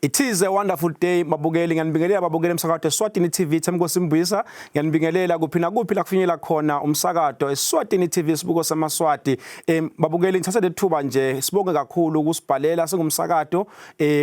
It is a wonderful day babukeli, ngiyanibingelela babukeli emsakato Eswatini TV. Themkosi Mbuyisa ngiyanibingelela kuphi nakuphi la kufinyela khona umsakato Eswatini TV, sibuko samaswati. Babukeli, ngithatha lethuba nje sibonge kakhulu ukusibhalela singumsakato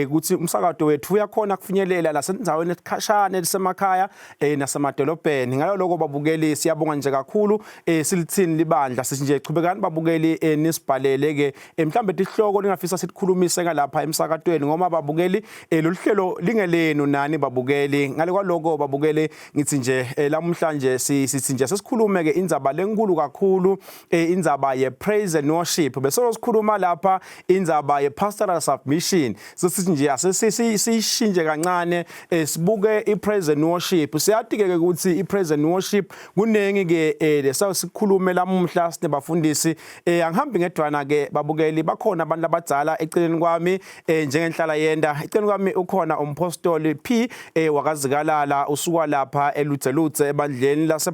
ukuthi umsakato wethu uyakhona kufinyelela lasendaweni esikhashana elisemakhaya nasemadolobheni. Ngalo lokho babukeli, siyabonga nje kakhulu. Silithini libandla, sithi nje chubekani babukeli, nisibhalele ke mhlambe tihloko ningafisa sikhulumise ngalapha emsakatweni, ngoba babukeli, lolu hlelo lingelenu nani babukeli. Ngale kwaloko babukeli, ngithi nje lamuhla nje sithi nje sesikhulume ke indzaba lenkulu kakhulu, indzaba ye praise and worship. Bese sikhuluma lapha indzaba ye pastoral submission, sesithi nje asesishintshe kancane, sibuke i praise and worship. Siyati ke ukuthi i praise and worship kunengi ke lesayo sikhulume lamuhla sinebafundisi. Angihambi ngedwana ke babukeli, bakhona abantu abadzala eceleni kwami. Njengenhlala yenda, eceleni kwami ukhona umpostoli P wakaZikalala, usuka lapha eLudzeludze ebandleni lase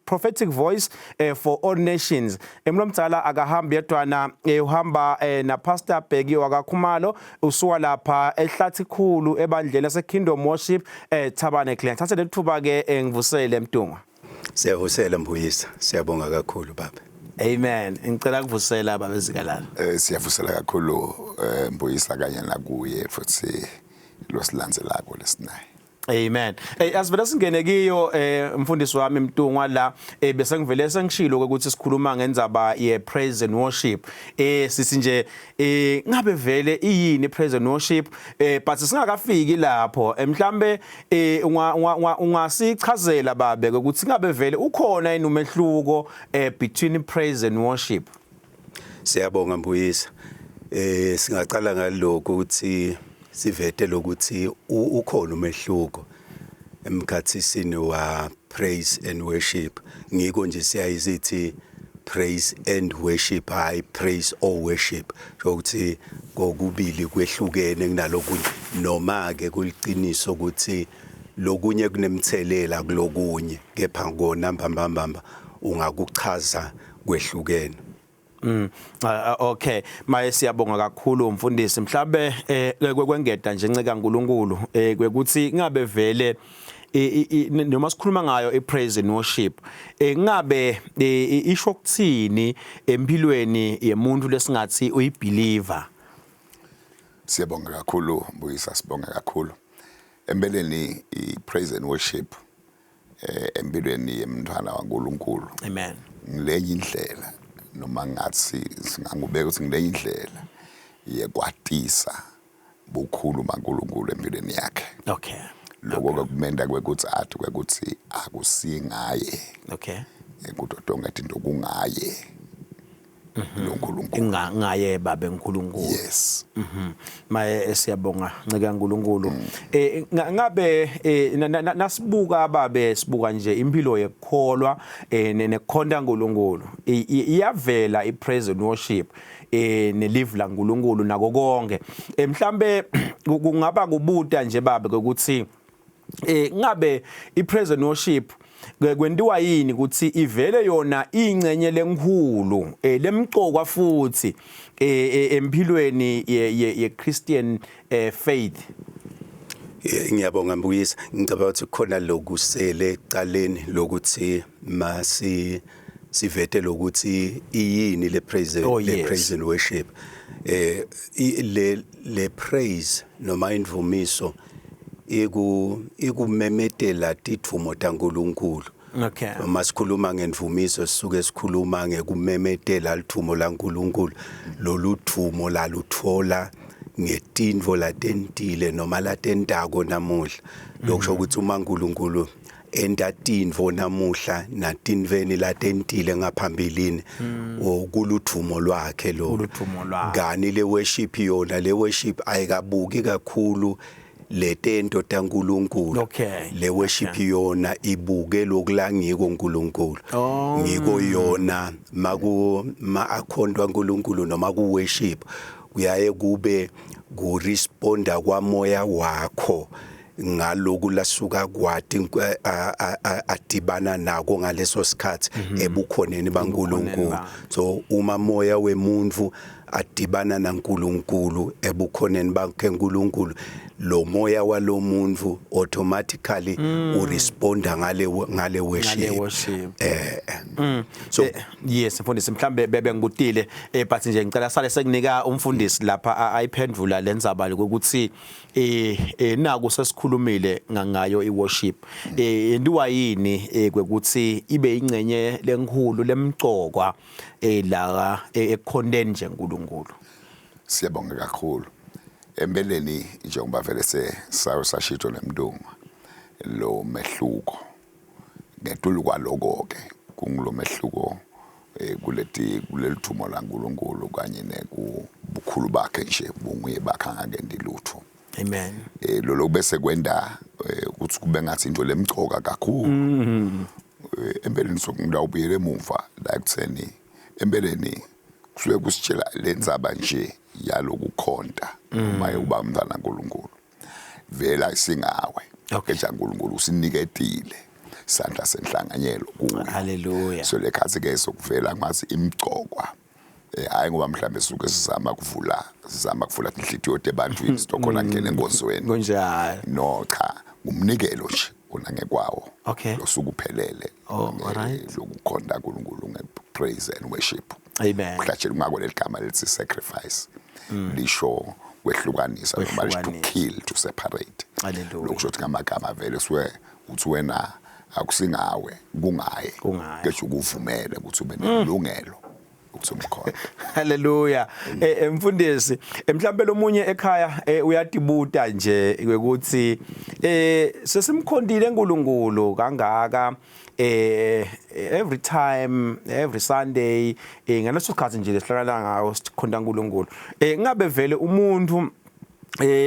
Prophetic Voice for All Nations. Emlomdzala akahambi yedwana, uhamba na Pastor Bheki wakaKhumalo, usuka lapha eHlathikhulu ebandleni lase Kingdom Worship Tabernacle. Ngithathe lethuba ke ngivusele Mtungwa. Siyavusela Mbuyisa, siyabonga kakhulu baba. Amen. Ngicela kuvusela baba Zikalala. Siyavusela kakhulu Mbuyisa, kanye nakuye futhi losilandzelako lesinaye. Amen. Asivele singene kiyo mfundisi wami Mtungwa la. Bese ngivele sengishilo ukuthi sikhuluma ngendzaba ye praise and worship. Sisi nje ngabe vele iyini praise and worship? But singakafiki lapho, mhlambe ungasichazela babe ukuthi ngabe vele ukhona yini umehluko between praise and worship? Siyabonga Mbuyisa. Singacala ngalokho ukuthi sivete lokuthi ukhona umehluko emkhathisini wa praise and worship. Ngiko nje siyayisithi praise and worship, hayi praise or worship, ukuthi kokubili kwehlukene kunalokunye, noma ke kuliciniso ukuthi lokunye kunemthelela kulokunye, kepha kona mbambambamba ungakuchaza kwehlukene. Okay, maye siyabonga kakhulu mfundisi. Mhlabe kwengeda nje, nceka uNkulunkulu, kwekuthi ngabe vele noma sikhuluma ngayo i-praise and worship, ngabe isho kuthini empilweni yemuntu lesingathi uyibeliever? Siyabonga kakhulu Mbuyisa, sibonga kakhulu. Empeleni i-praise and worship empilweni yemntwana waNkulunkulu ngilenye indlela, noma ngathi singangubeka ukuthi ngilenye indlela yekwatisa bukhulu baNkulunkulu empilweni yakhe. Lokho kumenda kwekuthi athi kwekuthi akusingaye kodwa tonke into kungaye lo Nkulunkulu. Ngaye babe uNkulunkulu. Yes. Maye siyabonga nceka uNkulunkulu. Ngabe nasibuka babe, sibuka nje impilo yekukholwa nekukhonta uNkulunkulu, iyavela i-praise and worship nelive laNkulunkulu nako konke. Mhlambe kungaba kubuta nje babe ukuthi ngabe i-praise and worship kwentiwa yini ukuthi ivele yona ingcenye lenkhulu lemcokwa futhi empilweni ye Christian faith? Ngiyabonga Mbuyisa. Ngicabanga ukuthi khona lokusele ekucaleni lokuthi masi sivete lokuthi iyini le praise le praise and worship. Le praise noma indvumiso ikumemetela tidvumo taNkulunkulu. Uma sikhuluma ngendvumiso, sisuke sikhuluma ngekumemetela lidvumo laNkulunkulu. Lolu dvumo laluthola ngetintfo latentile noma latentako namuhla. Lokusho ukuthi uma uNkulunkulu enta tintfo namuhla natintfweni latentile ngaphambilini, okuludvumo lwakhe lo. Kuludvumo lwakhe. Kani le worship yona, le worship ayikabuki kakhulu letento taNkulunkulu. Le worship yona ibuke lokulangiko uNkulunkulu. Ngiko yona maku ma akhondwa uNkulunkulu noma ku worship, kuyaye kube ku responda kwamoya wakho ngaloku lasuka kwati adibana nako ngaleso sikhathi ebukhoneni baNkulunkulu. So uma moya wemuntu Adibana naNkulunkulu ebukhoneni bakhe uNkulunkulu, lo moya walomuntu automatically uresponda ngale worship. Ngale worship. So Yes, mfundisi, mhlambe bebe ngikutile, but nje ngicela sale sekunika umfundisi lapha ayiphendvula lendzaba lokuthi naku sesikhulumile ngayo iworship, yenziwa yini kwekuthi ibe ingcenye lenkhulu lemcokwa la ekukhonteni nje uNkulunkulu? Siyabonga kakhulu. Empeleni, njengoba vele se sayo sashito nemntungu lo mehluko, ngetulu kwaloko ke kungulo mehluko kuleti kulelithumo laNkulunkulu kanye nekubukhulu bakhe nje, bunguye bakhe angakenti lutho. Amen. Lo bese kwenda ukuthi kube ngathi into lemcoka kakhulu. Empeleni sokungidawubuyela emuva la ekutheni empeleni kusuke kusitshela lendzaba nje yalokukhonta uma uba umntwana kaNkulunkulu, vela isingawe. Eja uNkulunkulu usiniketile sandla senhlanganyelo kuye. Hallelujah. So lekhathi ke sokuvela ngathi imcokwa, hayi ngoba mhlambe sisuke sizama kuvula inhlitiyo tebantwini sitokhona ngene enkonzweni. Kunjalo. No, cha, ngumnikelo nje ona ngekwawo losuku uphelele lokukhonta uNkulunkulu nge-praise and worship. Amen. Kuhlatshelwa ngako leli gama lithi sacrifice, lisho kwehlukanisa noma lisho to Kwehlukanisa. kill, to separate. Hallelujah. Lokusho ukuthi ngamagama vele suke uthi wena akusingawe, kungaye. Kungaye. Kesho ukuvumele ukuthi ube nelungelo ukuthi umkhonte. Haleluya. Mfundisi, mhlambe lomunye ekhaya uyatibuta nje ukuthi sesimkhontile uNkulunkulu kangaka every time, every Sunday, ngaleso sikhathi nje lesihlangana ngayo sikhonta uNkulunkulu, ngabe vele umuntu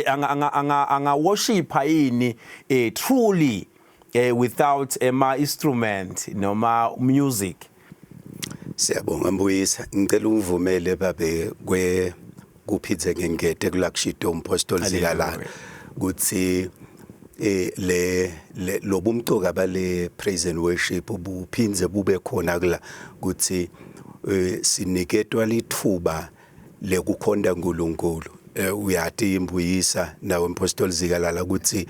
anga worshipa yini truly without ema instrument noma music? Siyabonga, Mbuyisa. Ngicela ungivumele, babe, kwe kuphindze ngengete kulakushito umpostoli Zikalala kuthi le lobumcoka bale praise and worship buphindze bube khona kula kuthi siniketwa lithuba lekukhonta uNkulunkulu. Uyati, imbuyisa nawe umpostoli Zikalala, ukuthi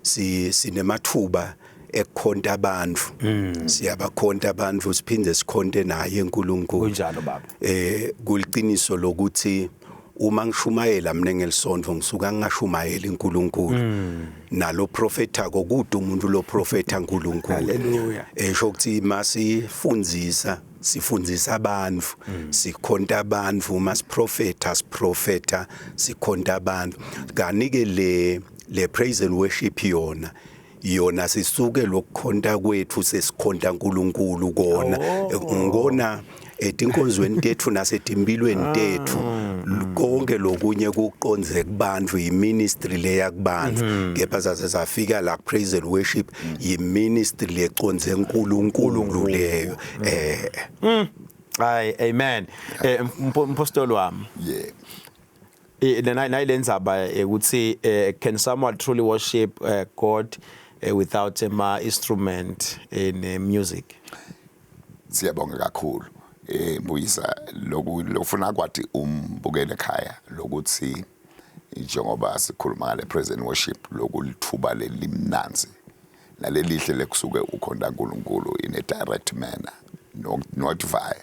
si sinemathuba ekukhonta abantu, siyabakhonta abantu, siphinde sikhonte naye uNkulunkulu. Kunjalo, baba. Kuliciniso lokuthi uma ngishumayela mina ngelisonto, ngisuka ngingashumayeli uNkulunkulu, nalo profetako kude umuntu lo profeta uNkulunkulu. Hallelujah. Esho ukuthi masifundzisa, sifundzisa abantu, sikhonta abantu. Masiprofeta, siprofeta, sikhonta abantu. Kani ke le praise and worship yona sisuke lokukhonta kwethu sesikhonta uNkulunkulu kona. Ngibona etinkonzweni tethu nasetimpilweni tethu, konke lokunye kuqonze kubantu, yiministry leya kubantu, kepha sase safika la praise and worship, yiministry leconze uNkulunkulu leyo. Hayi, amen. Mpostoli wami. Yeah. Nayilendzaba ukuthi can someone truly worship God without ema instrument in music? Siyabonga kakhulu, Mbuyisa. Loku lofuna kwathi umbukele ekhaya lokuthi njengoba sikhuluma ngale praise and worship, lokulithuba lelimnanzi nalelihle lekusuke ukhonta uNkulunkulu in a direct manner, not via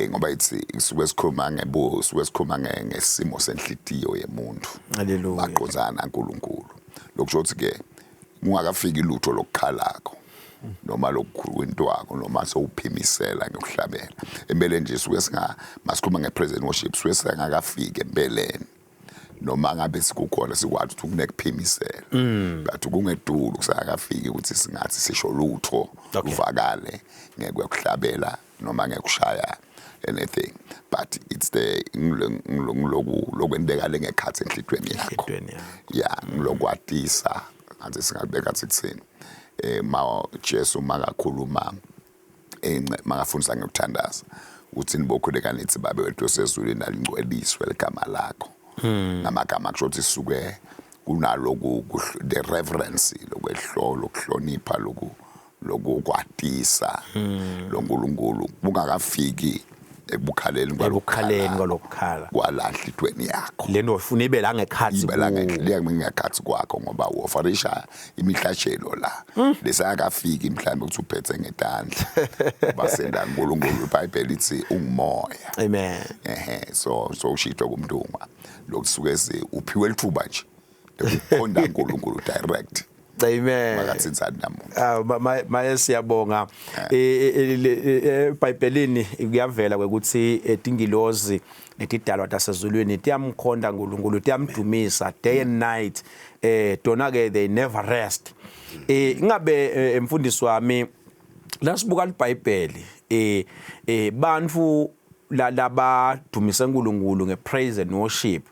ngoba ithi suke sikhuluma ngebu suke sikhuluma ngesimo senhlitiyo yemuntu. Hallelujah. Maqondzana naNkulunkulu, lokusho ukuthi ke kungakafiki lutho lokukhalako noma lokukhulukwintwako noma sewuphimisela ngekuhlabela. Empeleni nje suke singa masikhuluma nge-praise and worship, suke singakafiki empeleni, noma ngabe sikukhona sikwazi ukuthi kunekuphimisela, but kungetulu kusakafiki ukuthi singathi sisho lutho kuvakale ngekuhlabela noma ngekushaya anything, but it's the ngiloku lokwenteka lengekhatsi enhlitiyweni yakho. Enhlitiyweni yakho. Ya, ngilokwatisa ngathi singabeka sikuthini, ma Jesu makakhuluma makafundisa ngokuthandaza, uthi nibokhuleka nithi, "Babe wethu osezulwini, alingcweliswe ligama lakho." Ngamagama kusho ukuthi sisuke kunaloku the reverence, lokwehlolo, ukuhlonipha, loku lokukwatisa lo nkulunkulu kungakafiki. Ekukhaleni Ekukhaleni kwalokukhala. Kwalanhlitweni yakho. Lento ufuna ibe la ngekhathi. Ibe la ngekhathi kwakho ngoba uofarisha imihlatshelo la. Lesakafiki mhlawumbe ukuthi uphethe ngetandla. Basenda uNkulunkulu, iBhayibheli lithi ungumoya. Amen. Ehe, so ushito kumntungwa. Lokusuke si uphiwe lithuba nje ukukhonda uNkulunkulu direct. Amen. Makathintsani namuntu. Ah, maye siyabonga. EBhayibhelini kuyavela ukuthi tingilozi netidalwa tasezulwini tiyamkhonda uNkulunkulu, tiyamdumisa day and night. Tona ke they never rest. Ingabe emfundisi wami, lasibuka iBhayibheli, bantu labadumise uNkulunkulu ngepraise and worship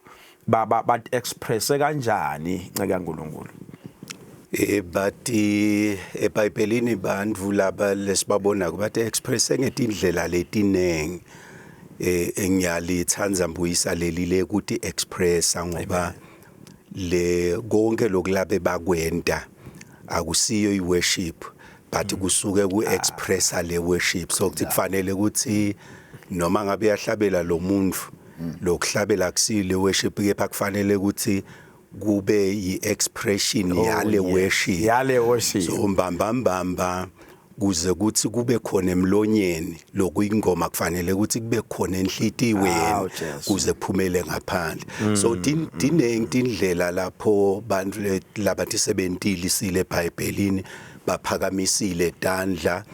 ba ba express kanjani, nceke kaNkulunkulu? But eBhayibhelini bantu laba lesibabona bathi express ngetindlela letinengi. Ngiyalithanda mbuyisa leli lekuthi expressa, ngoba le konke lokulabe bakwenta akusiyo iworship, but kusuke ku-expressa le worship. So kuthi kufanele ukuthi noma ngabe uyahlabela lo muntu, lokuhlabela akusiyo le worship, kepha kufanele ukuthi kube yi-expression yale worship. Yale worship. So mbamba mbamba, kuze kuthi kube khona emlonyeni lokuyingoma, kufanele ukuthi kube khona enhlitiyweni Awu, Jesu. kuze kuphumele ngaphandle. So tinengi tindlela lapho bantu labatisebentile isile eBhayibhelini, baphakamisile tandla,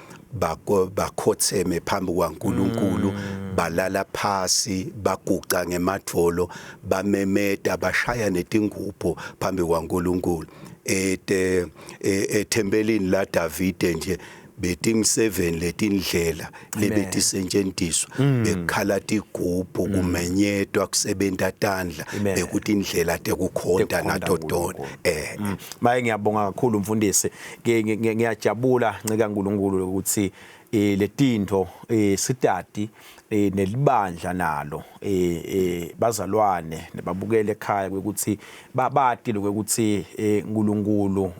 bakhotheme phambi kwaNkuluNkulu, balala phasi, baguca ngemadvolo, bamemeta, bashaya netingubho phambi kwaNkuluNkulu. Ete ethempelini la Davide nje beting 7 letindlela lebetisetshenziswa, bekukhala tigubhu, kumenyetwa, kusebenta tandla. Amen. Bekuthi indlela tekukhonta Tekukhonta nato tona. uNkulunkulu. Maye ngiyabonga kakhulu mfundisi. Ngiyajabula nceka uNkulunkulu ukuthi letinto sitati nelibandla nalo, bazalwane nebabukele ekhaya, ukuthi babati lokuthi uNkulunkulu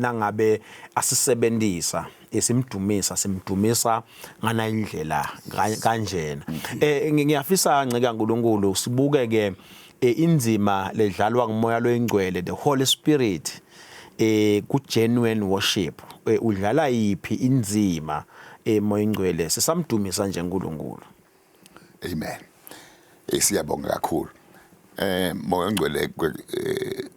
nangabe asisebenzisa simdumisa, simdumisa ngana indlela kanjena. Ngiyafisa nceka uNkulunkulu sibuke ke inzima ledlalwa ngumoya loyingcwele, the Holy Spirit, ku genuine worship. Udlala yipi inzima emoya ingcwele sisamdumisa nje uNkulunkulu? Amen. Siyabonga kakhulu. Moya ongcwele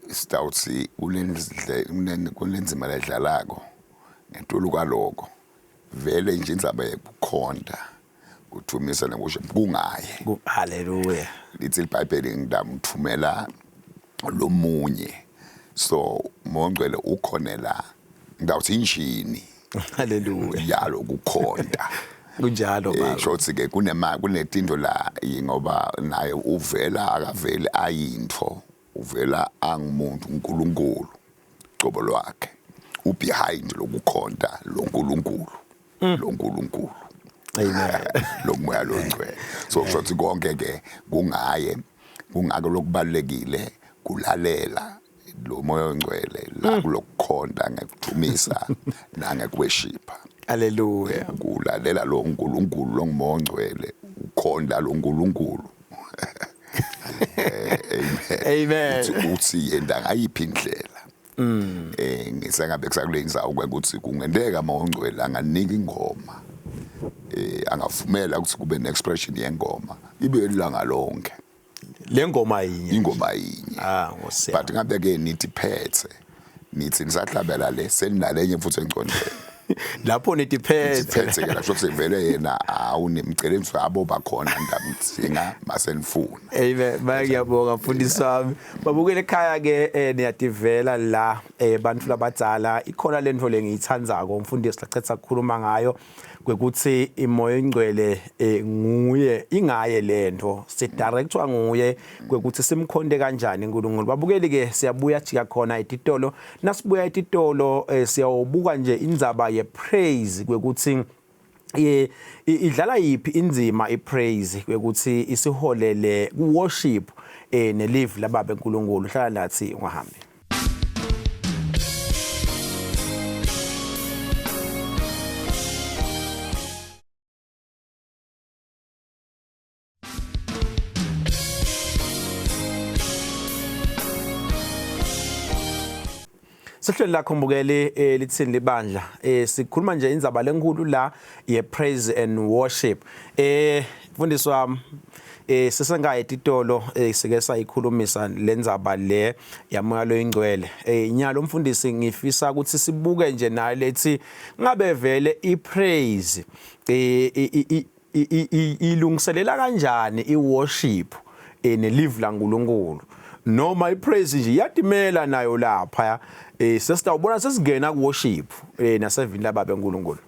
sitawuthi kulendle kunenzima ledlalako. Ngetulu kwaloko, vele nje indzaba yekukhonta, kudumisa nekusho kungaye. Haleluya. Lithi iBhayibheli, ngidamthumela lomunye. So moya ongcwele ukhonela, ngidawuthi injini Haleluya. yalo kukhonta. Kunjalo baba. Shothi ke kunema kunetinto la, ngoba naye uvela akaveli ayintfo, uvela angumuntu uNkulunkulu cobo lwakhe, ubehind lokukhonta lo nkulunkulu lo nkulunkulu. Amen. Lomoya longcwele. So kusho ukuthi konke ke kungaye, kungako lokubalekile kulalela lo moya ongcwele la kulokukhonta ngekudumisa nangekuworshipha. Haleluya. Kulalela lo nkulunkulu longumoya ongcwele, ukhonta lo nkulunkulu. Amen. Amen. Uthi yenda ngayiphi indlela? Ngisengabe kusakule indzawo ukuthi kungenteka moya ongcwele anganika ingoma, angavumela ukuthi kube ne-expression yengoma ibe ilanga lonke. Le ngoma yinye. Ingoma yinye. Ah, Nkosi. But ngabe ke nithi phethe, nithi nisahlabela le, seninalenye futhi engcondweni. Lapho nithi phethe. Phethe ke lapho sevele yena awunemceleni abo bakhona ndamtsinga masenifuna. Amen. Maye ngiyabonga mfundisi wami. Babukele ekhaya ke, niyativela la, bantu labadzala, ikhona lento lengiyithandzako umfundisi lacetha ukukhuluma ngayo kwekuthi imoya ingcwele nguye, ingaye lento sidirectwa nguye kwekuthi simkhonde kanjani uNkulunkulu. Babukeli ke, siyabuya jika khona etitolo. Nasibuya etitolo, siyawubuka nje indzaba ye praise kwekuthi idlala yiphi indzima ipraise kwekuthi isiholele ku worship nelive lababe uNkulunkulu. Hlala nathi, ungahambi. Sehlweni lakho mbukeli eh, lithini libandla. Eh sikhuluma nje indzaba lenkulu la ye praise and worship. Eh mfundisi wami eh sisengaye titolo eh, sike sayikhulumisa lendzaba le yamoya loyingcwele. Eh nyalo mfundisi ngifisa ukuthi sibuke nje nayo lethi ngabe vele i praise eh ilungiselela kanjani iworship eh, nelive laNkulunkulu noma ipraise nje iyatimela nayo lapha eh sesitawubona sesingena ku worship eh nasevini lababe uNkulunkulu.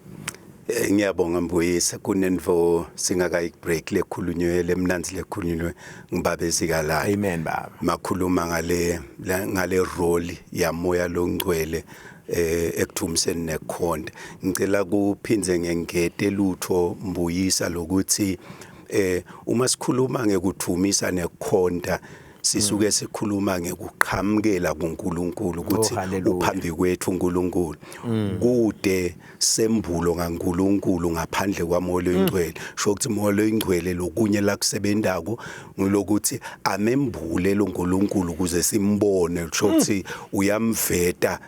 Eh, ngiyabonga Mbuyisa kunento singakayi break lekhulunywe lemnanzi lekhulunywe ngibabe sikalala. Amen baba. Makhuluma ngale ngale role yamoya longcwele eh ekuthumiseni nekhonde ngicela kuphindze ngengete lutho mbuyisa lokuthi eh uma sikhuluma ngekuthumisa nekhonda sisuke sikhuluma ngekuqhamukela kuNkulunkulu ukuthi Oh, uphambi kwethu uNkulunkulu kude sembulo ngaNkulunkulu ngaphandle kwamoya oyingcwele. Sho ukuthi moya oyingcwele lokunye la kusebentako ngilokuthi amembule loNkulunkulu ukuze simbone. Sho ukuthi uyamveta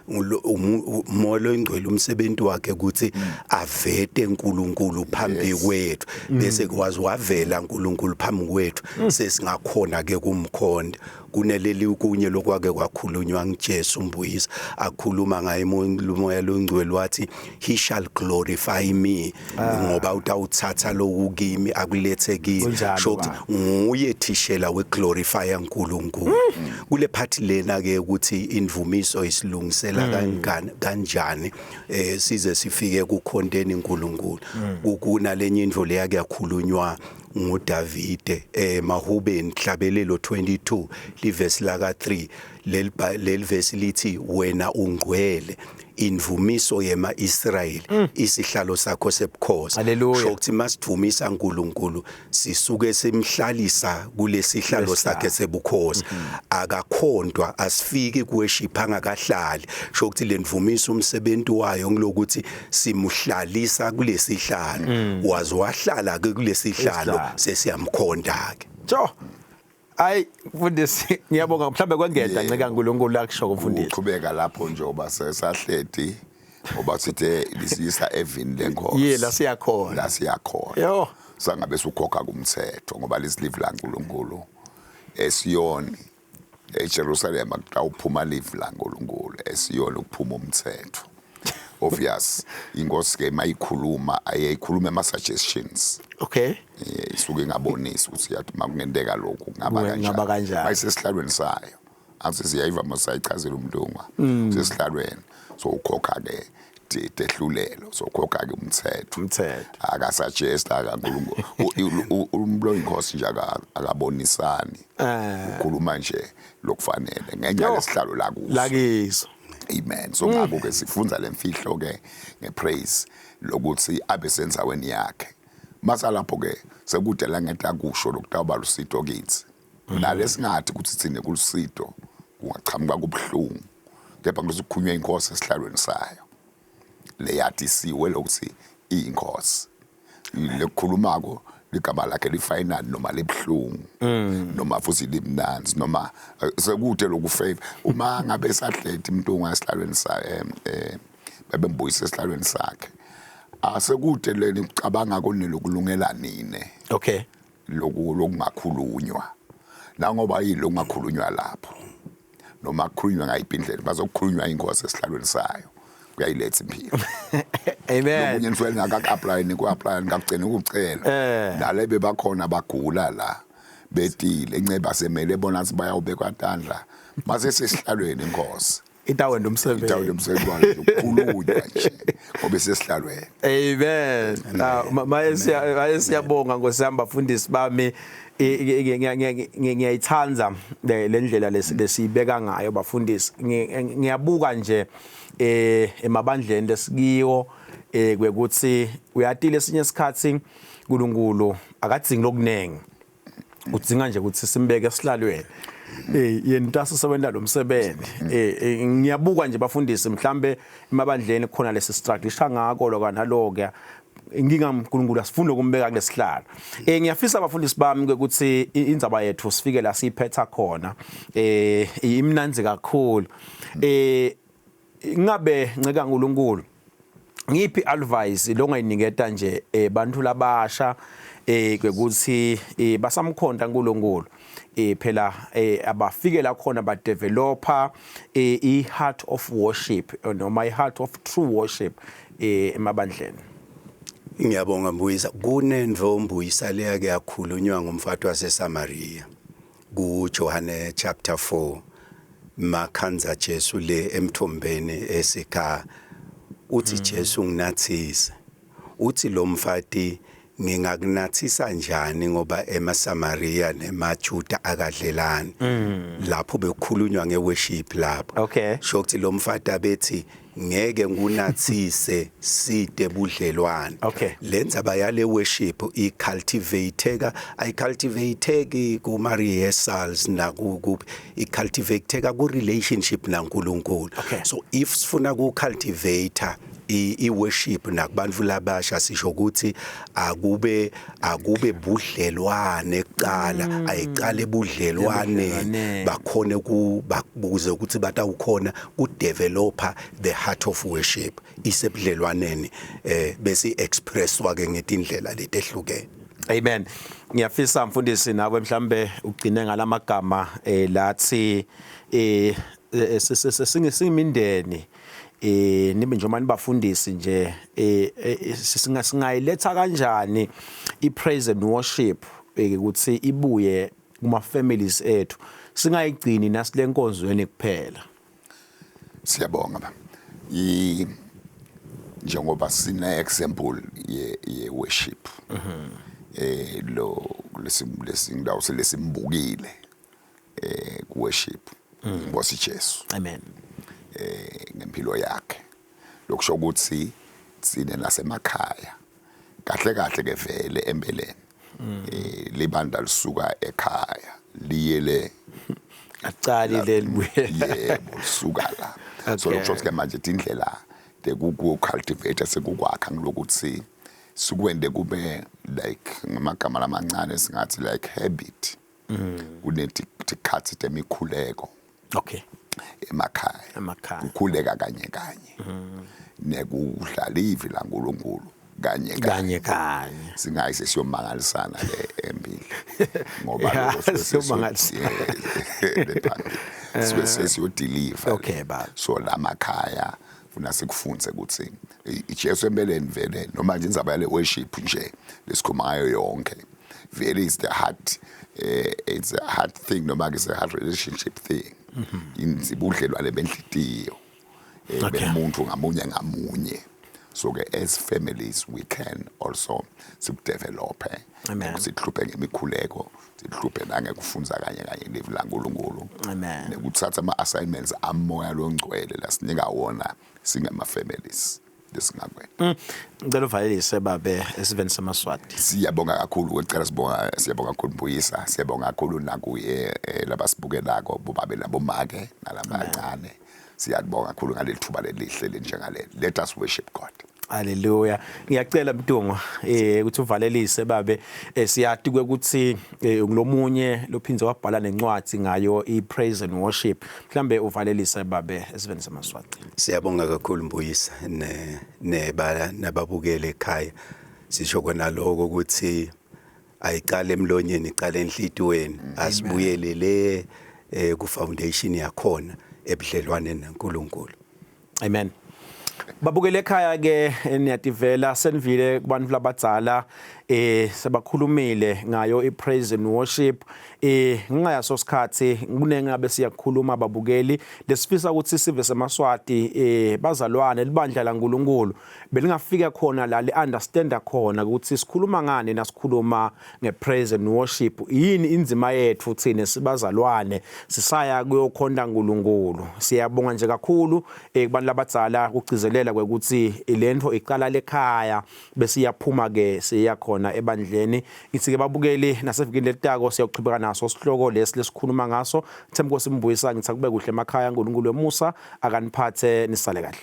moya oyingcwele, umsebenzi wakhe ukuthi avete uNkulunkulu phambi kwethu, bese kwazi wavela uNkulunkulu phambi kwethu, sesingakhona ke kumkhonda. Kuneleli kunye lokwake kwakhulunywa ngiJesu Mbuyisa akhuluma ngaye umoya longcwele, wathi, "He shall glorify me," ngoba utawuthatha lokhu kimi akulethe kimi. Sho ukuthi nguye thishela weglorify uNkulunkulu. Kule part lena ke ukuthi invumiso isilungisela kanjani kanjani size sifike kukhonteni uNkulunkulu, kunalenye intfo leyake yakhulunywa nguDavide emahubeni hlabelelo 22 livesi la ka3. Leli leli verse lithi, "Wena ungcwele, invumiso yema-Israyeli isihlalo sakho sebukhosi." Hallelujah. Sho ukuthi masidvumisa uNkulunkulu sisuke simhlalisa kulesihlalo sakhe sebukhosi. Akakhontwa, asifiki kuworship angakahlali. Sho ukuthi lenvumiso umsebenzi wayo ngilokuthi simuhlalisa kulesihlalo, waze wahlala ke kulesihlalo, Isihlalo. sesiyamkhonda ke. Tjo. Ayi mfundisi, ngiyabonga. Mhlambe kwengeda nceka uNkulunkulu akusho mfundisi. Uqhubeka lapho nje oba sesahleti, ngoba sithe lisiyisa evini lenkosi. Ye la siyakhona. La siyakhona. Sangabe sukhokha kumthetho ngoba lisilive laNkulunkulu eSiyoni, eJerusalem kutawuphuma live laNkulunkulu, eSiyoni kuphuma umthetho. Obvious, inkosi ke mayikhuluma ayeyikhuluma ama suggestions. Isuke ingabonisi ukuthi yathi makungenteka lokhu kungaba Kungaba kanjani. Bayisesihlalweni sayo, athi siyayiva masiyichazela umntungwa sesihlalweni, so ukhokha ke tehlulelo, so ukhokha ke umthetho. Umthetho. Akasuggest akaNkulunkulu, umlo inkosi nje akabonisani, ukhuluma nje lokufanele ngenxa lesihlalo la kuso. Lakiso. Amen. So ngakho ke sifunza lemfihlo ke ngepraise lokuthi abe senzaweni yakhe. Masa lapho ke sekude la ngeta kusho lokutawuba lusito kithi nalesingathi ukuthi thine kulusito kungaqhamuka kubuhlungu, kepha kulokukhulunywa inkosi esihlalweni sayo leyatisiwe lokuthi iyinkosi lekukhulumako, ligama lakhe lifinal, noma libuhlungu noma futhi limnanzi noma sekude lokufavor. Uma ngabe sahleti umuntu ngasihlalweni sa bebembuyisa esihlalweni sakhe, asekude leni kucabanga konelokulungela nine loku lokungakhulunywa nangoba yini lokungakhulunywa lapho noma kukhulunywa ngayiphi indlela, bazokukhulunywa inkosi esihlalweni sayo kuyayiletha impilo. Amen. Lokunye nisuke ningakaku-apply, niku-apply ningakugcina ukucela. Nale bebakhona bagula la betile inceba semele bona ukuthi bayawubekwa tandla mase sesihlalweni inkosi. Itawenda umsebenzi. Itawenda umsebenzi wayo ukukhulunywa nje ngoba esesihlalweni. Amen. Ah, maye siya maye siyabonga Nkosi yami, bafundisi bami. Ngiyayithanda le ndlela lesiyibeka ngayo bafundisi. Ngiyabuka nje emabandleni lesikiwo kwekuthi uyatile esinye isikhathi uNkulunkulu akadzingi lokunengi, udzinga nje ukuthi simbeke esihlalweni, yena into asisebenza lo msebenzi. Ngiyabuka nje bafundisi, mhlambe emabandleni khona lesi strugglisha ngako lokho nalokuya, inkinga uNkulunkulu asifuni ukumbeka kulesihlalo. Ngiyafisa abafundisi bami ke ukuthi indzaba yethu sifike la siyiphetha khona. Imnanzi kakhulu. Ngabe nceka uNkulunkulu, ngiphi advice longayiniketa nje ebantfu labasha kwekuthi basamkhonta uNkulunkulu, phela abafike la khona badeveloper i heart of worship noma i heart of true worship emabandleni? Ngiyabonga Mbuyisa. Kunento Mbuyisa leyake yakhulunywa ngumfati waseSamaria kuJohane chapter 4, makhanza Jesu le emthombeni esikha, uthi Jesu, "Nginathise." Uthi lo mfati, "Ngingakunathisa njani ngoba emaSamaria nemaJuda akadlelani?" Lapho bekukhulunywa ngeworship lapho. Sho ukuthi lo mfati abethi ngeke ngunathise side budlelwane. Lendzaba yale worship icultivateka, ayicultivateki kuma rehearsals naku, icultivateka ku relationship naNkulunkulu. So if sifuna ku cultivate i-worship nakubantu labasha, sisho ukuthi akube budlelwane kuqala, ayiqale budlelwane. Ebudlelwaneni. Bakhone ku bakubuze ukuthi batawukhona ku developer the heart of worship isebudlelwaneni, bese expresswa ke ngetindlela letehlukene. Amen. Ngiyafisa mfundisi nawe mhlambe ugcine ngalamagama lathi singimindeni, nibe njengoba nibafundisi nje, singayiletha kanjani i-praise and worship ukuthi ibuye kuma families ethu, singayigcini nasile nkonzweni kuphela? Siyabonga ba. Njengoba sine example ye worship lo lesindawo selesimbukile ku worship, Inkosi Jesu. Amen. Ngempilo yakhe, lokusho ukuthi sine nasemakhaya kahle kahle ke vele empeleni libandla lisuka ekhaya liyele Acali lelibuye. Yebo, lisuka la. So lokusho ukuthi ke manje tindlela tekuku cultivate, sekukwakha ngilokuthi sikwende kube like, ngamagama lamancane singathi like habit, kunetikhathi temikhuleko emakhaya. Emakhaya. Kukhuleka kanye kanye nekudlala ivi laNkulunkulu kanye. Kanye kanye. Singayi sesiyomangalisana le embili ngoba lokho Siyomangalisana. Le phambili sibe sesiyodeliver. Okay, baba. So lamakhaya funa sikufunze ukuthi iJesu empeleni vele, noma nje indzaba yale worship nje lesikhuluma ngayo yonke, vele is the heart, it's a heart thing noma ke it's a heart relationship thing, inzibudlelwane benhlitiyo bemuntu ngamunye ngamunye. So ke as families we can also sikudevelop, Amen. sihluphe ngemikhuleko, sihluphe nangekufunza kanye kanye livi laNkulunkulu Amen. nekuthatha ama-assignments amoya longcwele lasinika wona singama-families lesingakwena. Ngicela uvalelise babe esiveni samaSwati. Siyabonga kakhulu kwecela, sibonga, siyabonga kakhulu Mbuyisa, siyabonga kakhulu nakuye labasibukelako, bobabe nabomake nalabancane. Siyabonga kakhulu ngaleli thuba lelihle lenjengaleli. Let us worship God. Haleluya. Ngiyacela Mtungo ukuthi uvalelise babe. Siyati ukuthi ngilomunye lophinze wabhala nencwadi ngayo i-praise and worship. Mhlambe uvalelise babe esiveni samaSwati. Siyabonga kakhulu Mbuyisa ne neba nababukele ekhaya. Sisho kona lokho ukuthi ayiqale emlonyeni, iqale enhlitiyweni. Asibuyele le ku foundation yakhona ebudlelwaneni naNkulunkulu. Amen. Babukele ekhaya ke, niyativela, senivile kubantu labadzala, sebakhulumile ngayo i-praise and worship. Ngenxa yaso sikhathi kunengabe siyakhuluma babukeli, lesifisa ukuthi sive semaSwati, bazalwane, libandla laNkulunkulu belingafika khona la li understanda khona ukuthi sikhuluma ngani nasikhuluma ngepraise and worship, yini inzima yethu thina sibazalwane sisaya kuyokhonta uNkulunkulu. Siyabonga nje kakhulu kubantu labadzala kugcizelela kwekuthi lento iqala lekhaya bese iyaphuma ke siya khona ebandleni. Ngithi ke babukeli, nasevikini letako siyochubeka naso sihloko lesi lesikhuluma ngaso. Themkosi Mbuyisa, ngithi akube kuhle emakhaya, uNkulunkulu wemusa akaniphathe, nisale kahle.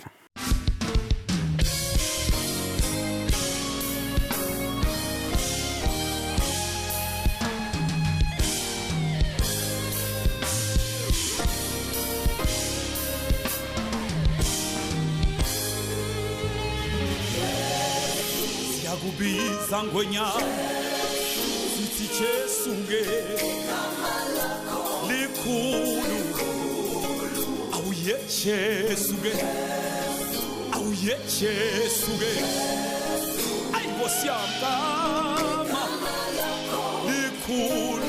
Sikubiza ngwenyama, sithi Jesu ke likhulu. Awuye Jesu ke, awuye Jesu ke. Ayi Nkosi yami, gama likhulu.